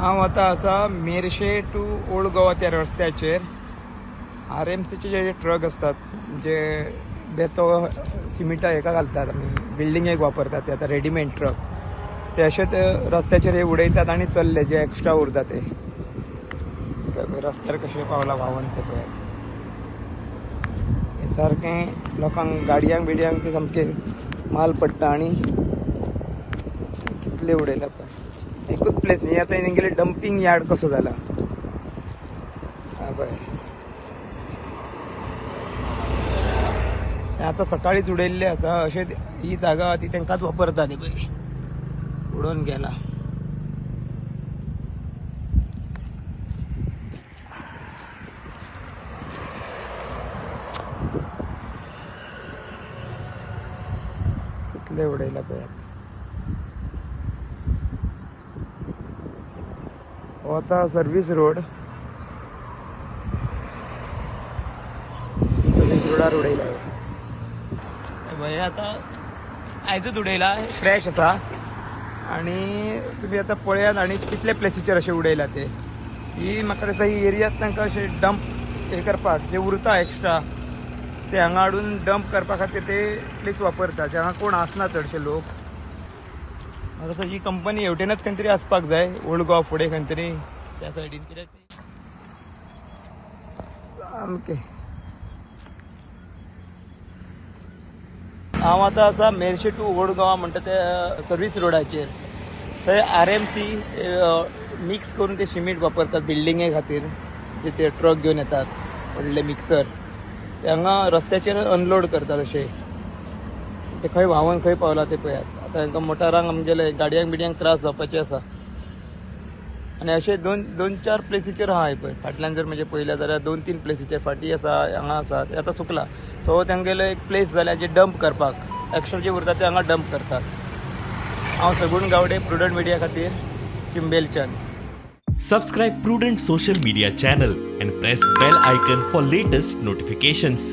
हांव आतां आसा मेरशे टू ओल्ड गोवा त्या रस्त्याचेर. आरएमसीचे जे ट्रक आसतात, जे बेतो सिमिटा हेका घालतात आमी बिल्डिंगेक वापरतात, ते आतां रेडीमेड ट्रक ते अशेच रस्त्याचेर हे उडयतात आनी चल्ले जे एक्स्ट्रा उरता ते रस्त्यार कशें पावला व्हांवन ते पळयात. हे सारकें लोकांक गाडयांक बिडयांक ते सामकें माल पडटा आनी कितले उडयला पळय. एकूच प्लेस न्ही, आतां तेंगेले डंपींग यार्ड कसो जाला. हा पळय, आतां सकाळीच उडयल्ले आसा. अशें ही जागा ती तांकांच वापरता ती पळय उडोवन गेला. कितले उडयला पळयात. हो आतां सर्वीस रोड, सर्वीस रोडार उडयला. हे आतां आयजूच उडयला, फ्रेश आसा. आनी तुमी आतां पळयात आनी कितले प्लेसीचेर अशें उडयला ते. ही म्हाका दिसता ही एरियात तांकां अशें डंप हे करपाक जे उरता एक्स्ट्रा ते हांगा हाडून डंप करपा खातीर ते प्लेस वापरतात. हांगा कोण आसना चडशे लोक. म्हाका दिसता ही कंपनी हेवटेनच खंय तरी आसपाक जाय, ओल्ड गोवा फुडें खंय तरी त्या सायडीन, कित्याक सामकें. हांव आतां आसा मेरशे टू ओल्ड गोवा म्हणटा ते सर्वीस रोडाचेर. थंय आरएमसी मिक्स करून ते सिमेंट वापरतात बिल्डिंगे खातीर, जे ते ट्रक घेवन येतात व्हडले मिक्सर, ते हांगा रस्त्याचेर अनलोड करतात. अशे ते खंय व्हांवन खंय पावला ते पळयात. आतां हांकां मोटारांक आमगेले गाडयांक बिडयांक त्रास जावपाचे आसा. आनी अशे दोन चार प्लेसीचेर आहा पळय फाटल्यान जर म्हणजे पळयलें जाल्यार 2-3 प्लेसीचेर फाटीं आसा, हांगा आसा. ते आतां सुकला. सो तेंगेलो एक प्लेस जाल्या जे डंप करपाक, एक्स्ट्रा जे उरता ते हांगा डंप करतात. हांव सगूण गावडे, प्रुडंट मिडिया खातीर, चिंबेलच्यान. Subscribe Prudent Social Media channel and press bell icon for latest notifications.